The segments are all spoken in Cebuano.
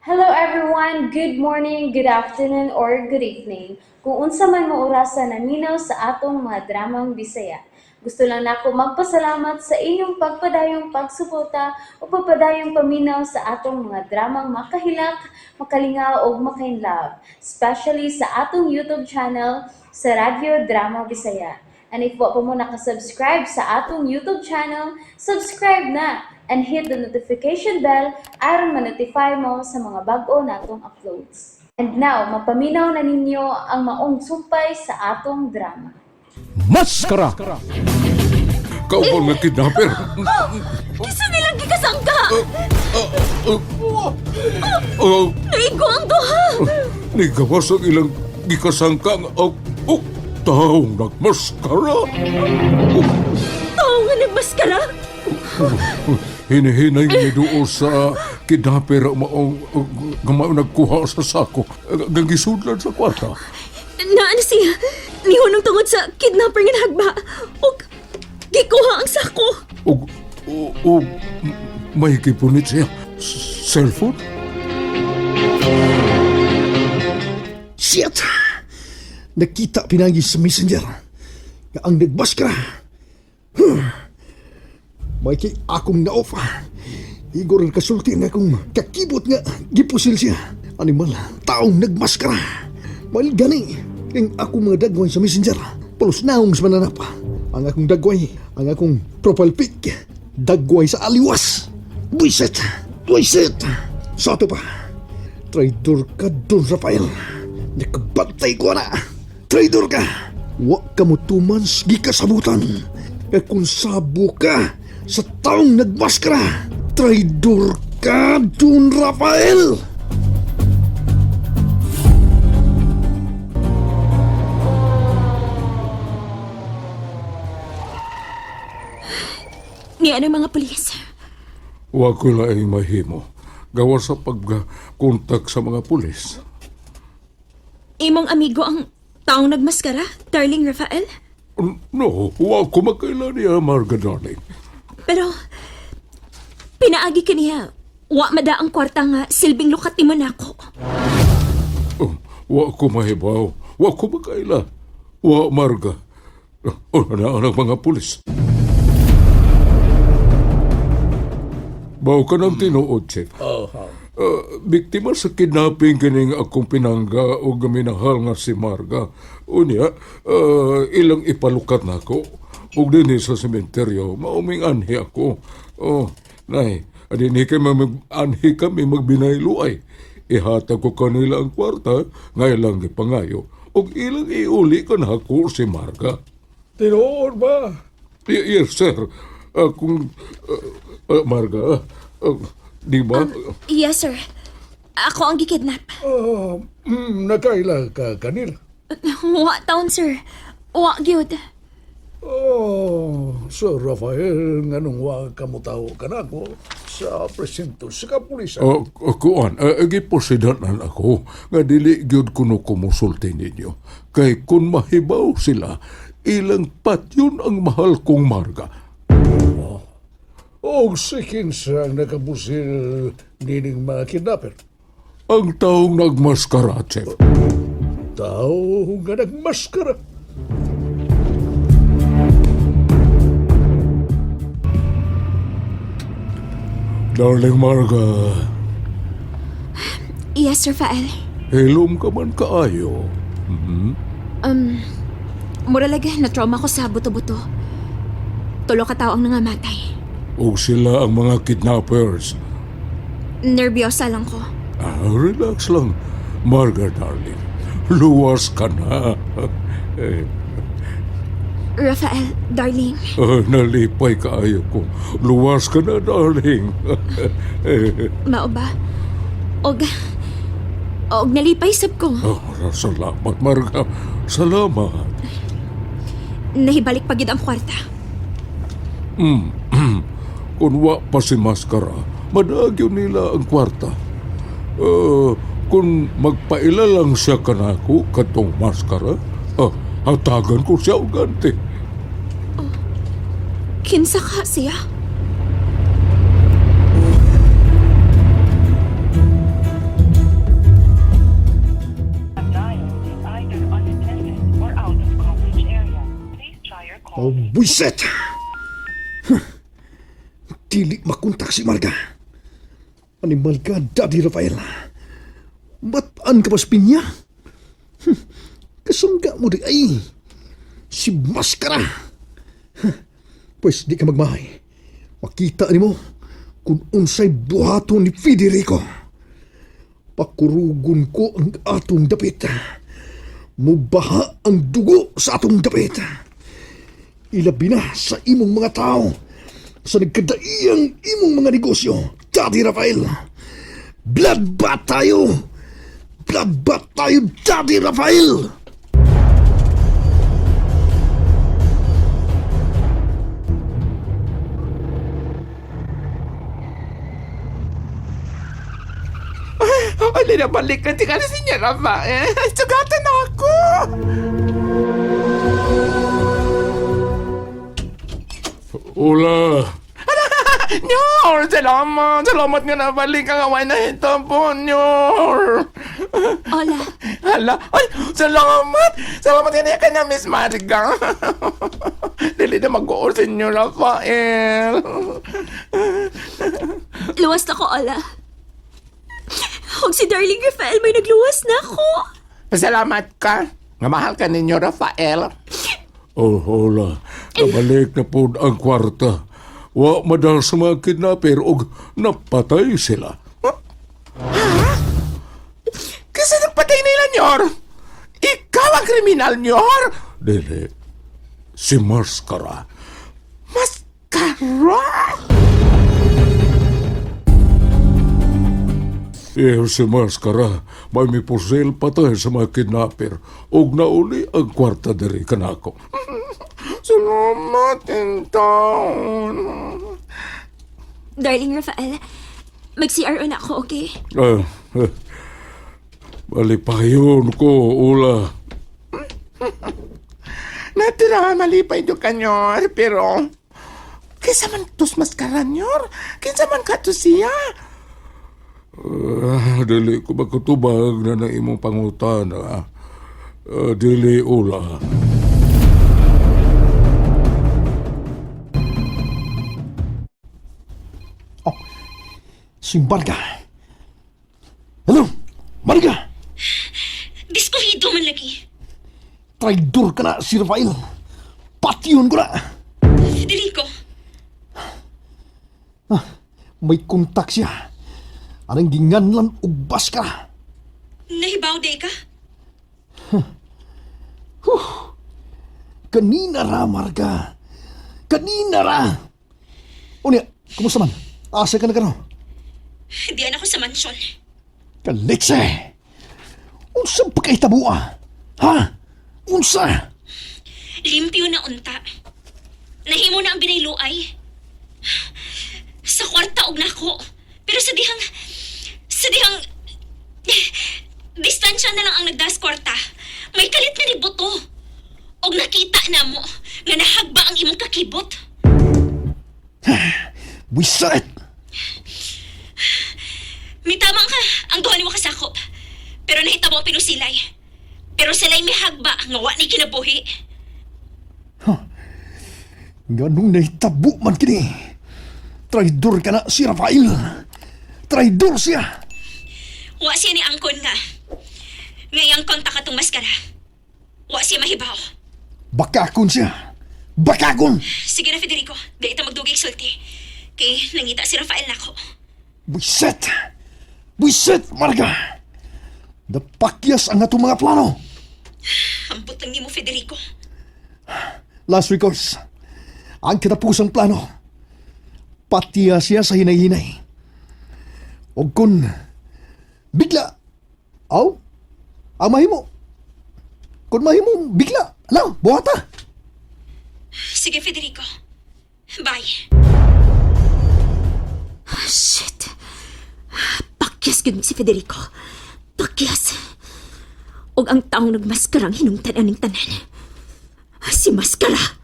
Hello everyone! Good morning, good afternoon, or good evening. Kung unsa man mo orasa naminaw sa atong mga dramang Bisaya. Gusto lang nako magpasalamat sa inyong pagpadayong pagsuporta o pagpadayong paminaw sa atong mga dramang makahilak, makalingaw ug makainlove, especially sa atong YouTube channel sa Radyo Drama Bisaya. And if wa pa mo nakasubscribe sa atong YouTube channel, subscribe na and hit the notification bell aron ma-notify mo sa mga bag-o natong uploads. And now, mapaminaw na ninyo ang maong sumpay sa atong drama. Maskara! Kauban nga kidnapper. Kinsa nilang gikasangka! Oh, Naigo ang duha! nigawas ang ilang gikasangka nga oh, oh, taong nagmaskara. Tao nga nagmaskara! Hinihinay ni duo sa kidnapper ang maong nga maong nagkuha sa sako. Nga gisudlan sa kwarta. Naan siya? Nihunong tungod sa kidnapper nga nahagba. Og gikuha ang sako. Og, og, og may gipunit siya. Cellphone? Shit! Nakita pinagi sa messenger nga ang nagmaskara. Huh. May kay akong na-off. Igor ang kasulti nga akong kakibot nga gipusil siya. Animal, taong nagmaskara. Mahal gani, ang akong mga dagway sa messenger. Pulos naong sa mananap. Ang akong dagway, ang akong profile pic. Dagway sa aliwas. Buisit! Buisit! Sa ato pa, traidor ka, Don Rafael. Nakabantay ko na. Traidor ka. Wa ka mo tuman sa gikasabutan. Kaya kung sabo ka sa taong nagmaskara, traidor ka, Don Rafael! Niya ang mga pulis. Wa ko laing mahimo. Gawa sa pagkontak sa mga pulis. Imong amigo ang taong nagmaskara, Darling Rafael. No, wa ko makaila niya, Marga darling. Pero pinaagi ka niya. Wa mada ang kwarta nga silbing lukat ni Monaco. Oh, wa ko mahibaw. Wa ko makaila. Wa, Marga. Oh, na ang mga pulis. Baw ka ng tinuod, Chief. Oh, Biktima sa kidnapping kining akong pinangga o minahal nga si Marga. Unya, ilang ipalukat nako. Ug dinhi sa sementeryo, mauming anhi ako. Oh, nay, adini kay mag anhi kami magbinayluay. Ihatag ko kanila ang kwarta nga ilang gipangayo ug ilang iuli kanako si Marga. Tinuod ba? Yes, sir. Kung Marga, di ba? Yes, sir. Ako ang gikidnap. Oh, nakaila ka kanila. Wa taon, sir. Wa gyud. Oh, Sir Rafael, nganong wa ka mo tao kanako sa presinto sa kapulisan. Oh, kuan, giposidanan ako nga dili gyud kuno kumusulti ninyo. Kay kun mahibaw sila, ilang patyon ang mahal kong Marga. Og si kinsa ang nakabusil nining mga kidnapper. Ang taong nagmaskara, Chief. Tao nga nagmaskara. Darling Marga, Yes, Rafael. hilom ka man kaayo. Mura lagi, na-trauma ko sa buto-buto. Tulo ka tao ang nangamatay. Og sila ang mga kidnappers. Nervyosa lang ko. Ah, relax lang, Marga, darling. Luwas ka na. Eh, Rafael, darling. ah, nalipay kaayo ko. Luwas ka na, darling. Eh, Mao ba? Og og nalipay sab ko. Oh, salamat, Marga. Salamat. Nahibalik pa gid ang kwarta. Kung wa pa si Maskara, madagyo nila ang kwarta. Kung magpaila lang siya kanako katong maskara, hatagan ko siya og ganti. Kinsa ka siya? Buiset! Huh. Dili makontak si Marga. Animal ka, Daddy Rafael. Bataan ka pa sa pinya? Kasangga mo di ay. Si Maskara. Huh. Pwes di ka magmahay. Makita nimo kung unsay buhaton ni Federico. Pakurugon ko ang atong dapit. Mubaha ang dugo sa atong dapit. Ilabi na sa imong mga tao sa nagkadaiyang imong mga negosyo, Daddy Rafael. Bloodbath tayo! Bloodbath tayo, Daddy Rafael! Ay, nabalik na tingala si Nya Rafael. Sugatan na ako. Hola! Nyor, salamat. Salamat nga nabalik ang away na ito po, Nyor. Hola. Hala, ay, salamat. Salamat nga niya ka na, Miss Marga. Dili na mag-uor si Nyor Rafael. Luwas na ko, Ola. Huwag si Darling Rafael, may nagluwas na ako. Pasalamat ka. Nga mahal ka ninyo, Rafael. Oh, hola. Nabalik na po ang kwarta. Wa madal sa mga kidnapper og napatay sila. Kasi nagpatay nila, Nyor. Ikaw ang kriminal, Nyor. Dili. Si Maskara. Maskara! Eh, si Maskara, may mipusil patay sa mga kidnapper og nauli ang kwarta diri kanako. Salamat, Intaon. Darling Rafael, mag-CRO na ako, okay? Ah, eh, malipayon ko, Ula. Natira, malipay do ka, Nyor. Pero, kinsa man tos maskara, Nyor? Kinsa man ka to siya? Ah, dili ko makatubag na na imong pangutana. Ah, dili, Ula. Oh, si Marga. Hello, Marga! Diskuhido man lagi. Traidor ka na si Rafael. Patyon ko na. Federico, May kontak siya. Anang ginganlan og baskara. nahibaw day ka? Kanina ra, Marga. Kanina ra. Unya, kumusta man? Asa ka na karon? Diyan ako sa mansyon. Kalitse! Unsa pa kay tabua? Ha? Unsa? Limpyo na unta. Nahimo na ang binayluay. Sa kwarta og nako. Pero sa dihang... Sa dihang... Distansya na lang ang nagdas kwarta. May kalit na ni buto. Og nakita na mo nga nahagba ang imong kakibot. Wisat! Mitama ka ang duha nimo kasakop. Pero nahitabo ang pinusilay. Pero sila'y mihagba nga wa ni kinabuhi. Ganong nahitabo man kini. Traidor ka na si Rafael. Traidor siya. Wa siya ni angkon nga. Ngayang kontak atong maskara. Wa siya mahibaw. Bakakon siya. Bakakon! Sige na, Federico. Di ita magdugay sulti. Kay nangita si Rafael nako. Buiset! Buiset, Marga! Napakyas ang atong mga plano. Ambot lang nimo, Federico. Last recourse. Ang katapusang plano. Patiya siya sa hinay-hinay. O kung bigla, aw, ang mahimo. Kung mahimo, bigla, alam, buhata. Sige, Federico. Bye. Shit. Pakyas gud si Federico. Pakyas. Og ang taong nagmaskarang hinungtan aning tanan. Si Maskara.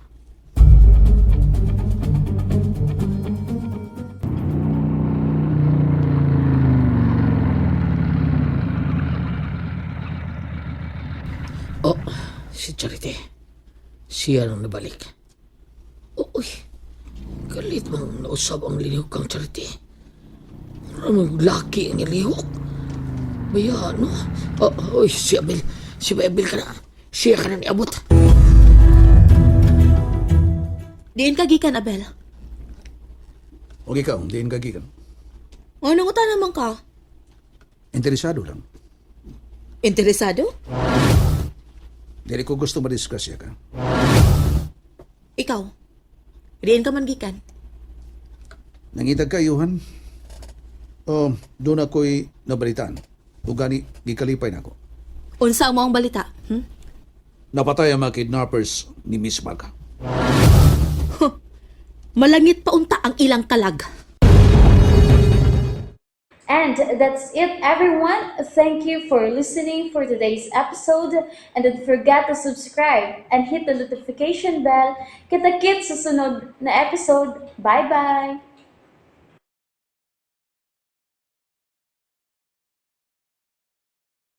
Oh, si Charity. Siya nang nabalik. Uy, kalit mong nausab ang lihok kang Charity. Mura mong laki ang lihok. Baya, no? Oh, uy, si Abel. Si Abel ka na. Siya ka na niabot. Diin ka gikan, Abel. O ikaw, diin ka gikan. Ano nga naman ka? Interesado lang. Interesado? Dili ko gusto madisgrasya ka. Ikaw. Diin ka man gikan. Nangitag ka, Johan. Oh, doon ako'y nabalitaan. O gani, gikalipay na ako. Unsa mo ang balita? Napatay ang mga kidnappers ni Miss Marga. Malangit pa unta ang ilang kalag. And that's it, everyone. Thank you for listening for today's episode. And don't forget to subscribe and hit the notification bell. Kita-kits sa sunod na episode. Bye-bye!